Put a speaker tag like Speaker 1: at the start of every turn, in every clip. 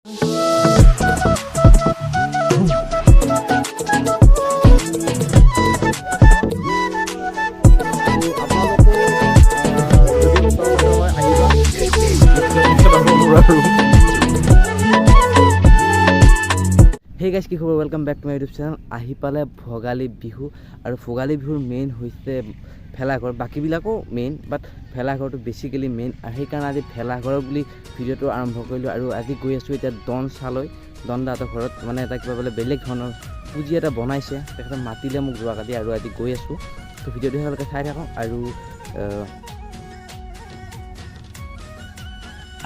Speaker 1: আপোনালোকো যদি ওচৰ পাজৰ হয় আহিবা।
Speaker 2: মোৰ আৰু
Speaker 3: হেই গাইজ, কি খবৰ? Welcome back to my YouTube channel. আহি পালে ভোগালী বিহু আৰু ভোগালী বিহুৰ মেইন হৈছে ভেলাঘৰ। বাকীবিলাকো মেইন, বাট ভেলাঘৰটো বেচিকেলি মেইন আৰু সেইকাৰণে আজি ভেলাঘৰ বুলি ভিডিঅ'টো আৰম্ভ কৰিলোঁ। আৰু আজি গৈ আছোঁ এতিয়া ডন চালৈ, ডন দাহঁতৰ ঘৰত মানে এটা কিবা বোলে বেলেগ ধৰণৰ পুঁজি এটা বনাইছে। তেখেতে মাতিলে মোক যোৱাকালি আৰু আজি গৈ আছোঁ। তো ভিডিঅ'টো শেষলৈকে চাই থাকক।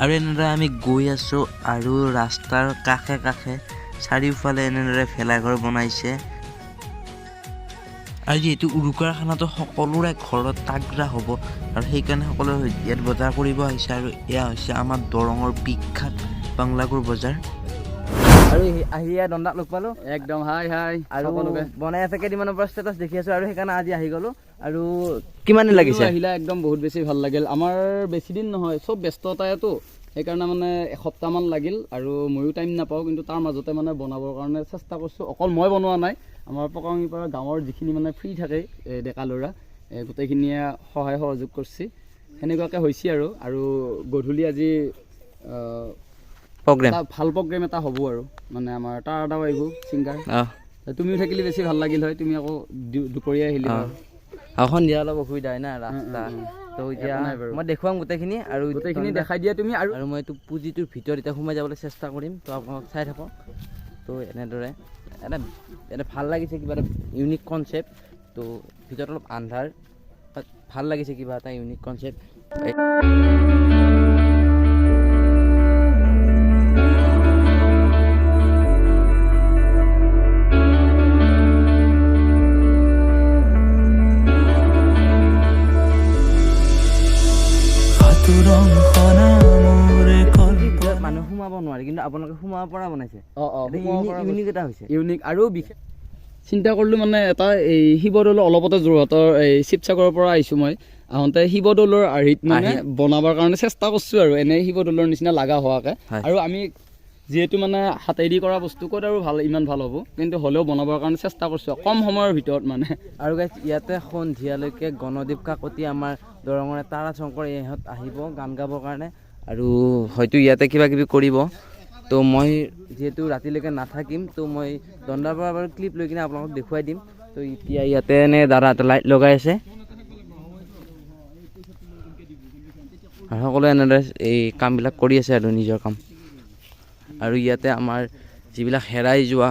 Speaker 3: আৰু এনেদৰে আমি গৈ আছোঁ আৰু ৰাস্তাৰ কাষে কাষে চাৰিওফালে এনেদৰে ভেলাঘৰ বনাইছে। আৰু যিহেতু উৰুকাৰ খানাটো সকলোৰে ঘৰত তাগৰা হ'ব আৰু সেইকাৰণে সকলোৱে ইয়াত বজাৰ কৰিব আহিছে। আৰু এয়া হৈছে আমাৰ দৰঙৰ বিখ্যাত বাংলাগুৰ বজাৰ। আৰু আহি ইয়াত দণ্ডাক লগ পালোঁ।
Speaker 1: একদম, হাই হাই
Speaker 3: আৰু
Speaker 1: সকলোকে।
Speaker 3: বনাই আছে, কেইদিনমানৰ পৰা ষ্টেটাছ দেখি আছোঁ আৰু সেইকাৰণে আজি আহি গ'লোঁ। আৰু কিমান দিন লাগিছে?
Speaker 1: আহিলা, একদম বহুত বেছি ভাল লাগিল। আমাৰ বেছি দিন নহয়, চব ব্যস্ততাইতো, সেইকাৰণে মানে এসপ্তাহমান লাগিল আৰু ময়ো টাইম নাপাওঁ, কিন্তু তাৰ মাজতে মানে বনাবৰ কাৰণে চেষ্টা কৰিছোঁ। অকল মই বনোৱা নাই, আমাৰ পকাঙিপাৰা গাঁৱৰ যিখিনি মানে ফ্ৰী থাকে এই ডেকা ল'ৰা, এই গোটেইখিনিয়ে সহায় সহযোগ কৰিছে। সেনেকুৱাকৈ হৈছে। আৰু গধূলি আজি
Speaker 3: প্ৰগ্ৰেম।
Speaker 1: এটা ভাল প্ৰগ্ৰেম এটা হ'ব আৰু মানে আমাৰ তাৰ এটাও আহিব ছিংগাৰ। তুমিও থাকিলে বেছি ভাল লাগিল হয়, তুমি আকৌ দুপৰীয়া আহিলি বাৰু।
Speaker 3: আৰু সন্ধিয়া অলপ অসুবিধা হয় না ৰাস্তা। তো এতিয়া
Speaker 1: একো নাই বাৰু।
Speaker 3: মই দেখুৱাম গোটেইখিনি আৰু
Speaker 1: গোটেইখিনি দেখাই দিয়া তুমি আৰু।
Speaker 3: আৰু মই এইটো পুঁজিটোৰ ভিতৰত এতিয়া সোমাই যাবলৈ চেষ্টা কৰিম, তো আপোনালোক চাই থাকক। তো এনেদৰে এটা এটা ভাল লাগিছে, কিবা এটা ইউনিক কনচেপ্ট। তো ভিতৰত অলপ আন্ধাৰ, বাট ভাল লাগিছে, কিবা এটা ইউনিক কনচেপ্ট। ভিতৰত মানুহ সোমাব নোৱাৰে, কিন্তু আপোনালোকে সোমাব পৰা বনাইছে।
Speaker 1: অঁ, সোমাব পৰা।
Speaker 3: ইউনিক এটা হৈছে।
Speaker 1: ইউনিক আৰু বিশেষ চিন্তা কৰিলোঁ মানে এটা এই শিৱদৌলৰ অলপতে যোৰহাটৰ এই শিৱসাগৰৰ পৰা আহিছোঁ মই। আহোঁতে শিৱদৌলৰ আৰ্হিত মানে
Speaker 3: আৰ্হিত।
Speaker 1: বনাবৰ কাৰণে চেষ্টা কৰিছোঁ আৰু এনেই শিৱদৌলৰ নিচিনা লগা হোৱাকৈ। আৰু আমি যিহেতু মানে হাতেদি কৰা বস্তু ক'ত আৰু ভাল ইমান ভাল হ'ব, কিন্তু হ'লেও বনাবৰ কাৰণে চেষ্টা কৰিছোঁ কম সময়ৰ ভিতৰত মানে।
Speaker 3: আৰু গাইজ, ইয়াতে সন্ধিয়ালৈকে গণদীপ কাকতি, আমাৰ দৰঙৰে তাৰা শংকৰ, ইহঁত আহিব গান গাবৰ কাৰণে আৰু হয়তো ইয়াতে কিবা কিবি কৰিব। তো মই যিহেতু ৰাতিলৈকে নাথাকিম, তো মই দণ্ডাৰ পৰা বাৰু ক্লিপ লৈ কিনে আপোনালোকক দেখুৱাই দিম। তো এতিয়া ইয়াতে এনে দাদা এটা লাইট লগাই আছে আৰু সকলোৱে এনেদৰে এই কামবিলাক কৰি আছে আৰু নিজৰ কাম। আৰু ইয়াতে আমাৰ যিবিলাক হেৰাই যোৱা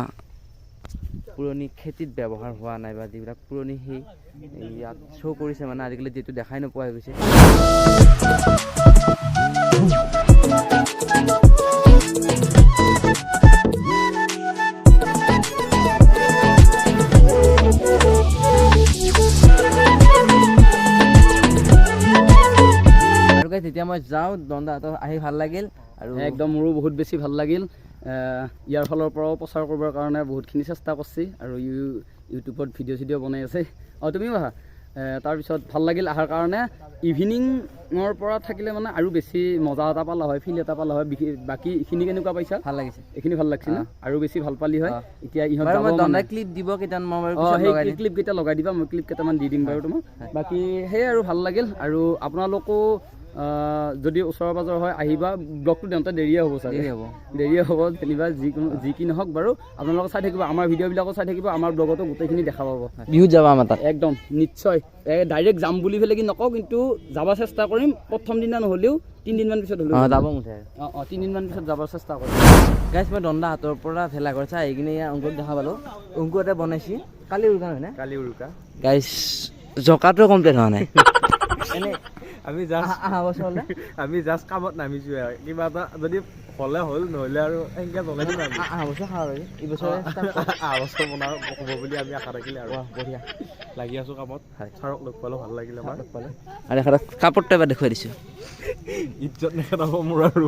Speaker 3: পুৰণি খেতিত ব্যৱহাৰ হোৱা নাই বা যিবিলাক পুৰণি সেই ইয়াত শ্ব' কৰিছে, মানে আজিকালি যিটো দেখাই নোপোৱা হৈ গৈছে। আৰু গাইজ, এতিয়া মই যাওঁ। দণ্ডাহঁতৰ আহি ভাল লাগিল আৰু।
Speaker 1: একদম, মোৰো বহুত বেছি ভাল লাগিল। ইয়াৰ ফালৰ পৰাও প্ৰচাৰ কৰিবৰ কাৰণে বহুতখিনি চেষ্টা কৰিছে আৰু ইউটিউবত ভিডিঅ' চিডিঅ' বনাই আছে। অঁ, তুমিও আহা। তাৰপিছত ভাল লাগিল অহাৰ কাৰণে। ইভিনিঙৰ পৰা থাকিলে মানে আৰু বেছি মজা এটা পালা হয়, ফিল এটা পালা হয়। বাকী এইখিনি কেনেকুৱা পাইছা?
Speaker 3: ভাল লাগিছে।
Speaker 1: এইখিনি ভাল লাগছে না? আৰু বেছি ভাল পালি হয়। এতিয়া ইহঁত
Speaker 3: বাৰু
Speaker 1: যাব
Speaker 3: মই
Speaker 1: মানে।
Speaker 3: দণ্ডাই ক্লিপ দিব কেইটামান, মই বাৰু
Speaker 1: অঁ,
Speaker 3: পিছত
Speaker 1: সেই
Speaker 3: লগাই দিম।
Speaker 1: ক্লিপ কেইটা লগাই দিবা, মই ক্লিপ কেইটামান দি দিম বাৰু তোমাক। বাকী সেয়াই আৰু ভাল লাগিল। আৰু আপোনালোকো যদি ওচৰ পাজৰ হয় আহিবা। ব্লগটো দিওঁতে দেৰিয়ে হ'ব চাগে।
Speaker 3: দেৰি হ'ব।
Speaker 1: দেৰিয়ে হ'ব যেনিবা, যিকোনো যি কি নহওক বাৰু আপোনালোকে চাই থাকিব, আমাৰ ভিডিঅ'বিলাকো চাই থাকিব, আমাৰ ব্লগতো গোটেইখিনি দেখা পাব।
Speaker 3: বিহুত যাবা আমাৰ তাত।
Speaker 1: একদম নিশ্চয়। ডাইৰেক্ট যাম বুলি পেলাই কি নকওঁ, কিন্তু যাব চেষ্টা কৰিম। প্ৰথম দিনা নহ'লেও 3 দিনমান পিছত হ'লেও
Speaker 3: অঁ
Speaker 1: যাম।
Speaker 3: যাব মুঠে।
Speaker 1: অঁ, 3 দিনমান পিছত যাব চেষ্টা কৰিম।
Speaker 3: গাইজ, মই দণ্ডা হাতৰ পৰা ভেলাঘৰ চাই আহি কিনে ইয়াৰ অংকুৰক দেখা পালোঁ। অংকুৰ এটা বনাইছে। কালি উৰুকা নহয়নে?
Speaker 2: কালি উৰুকা।
Speaker 3: গাইজ, জকাটো কমপ্লিট হোৱা নাই এনে।
Speaker 2: আমি জাষ্ট
Speaker 3: অহা বছৰলৈ।
Speaker 2: আমি জাষ্ট কামত নামিছো আৰু কিবা এটা যদি হ'লে হ'ল, নহ'লে আৰু সেনেকে জ্বলাই দিম আমি।
Speaker 3: অহা বছৰ খাব পাৰি, এইবছৰে
Speaker 2: অহা বছৰ বনাব হ'ব বুলি আমি আশা থাকিলে আৰু।
Speaker 3: ৱাহ, বঢ়িয়া।
Speaker 2: লাগি আছো কামত। ছাৰক লগ পালোঁ, ভাল লাগিল আমাৰ।
Speaker 3: লগ পালোঁ আৰু এখেতক কাপোৰটো এবাৰ দেখুৱাই দিছোঁ।
Speaker 2: ইজ্জত নেখেদাব মোৰ আৰু।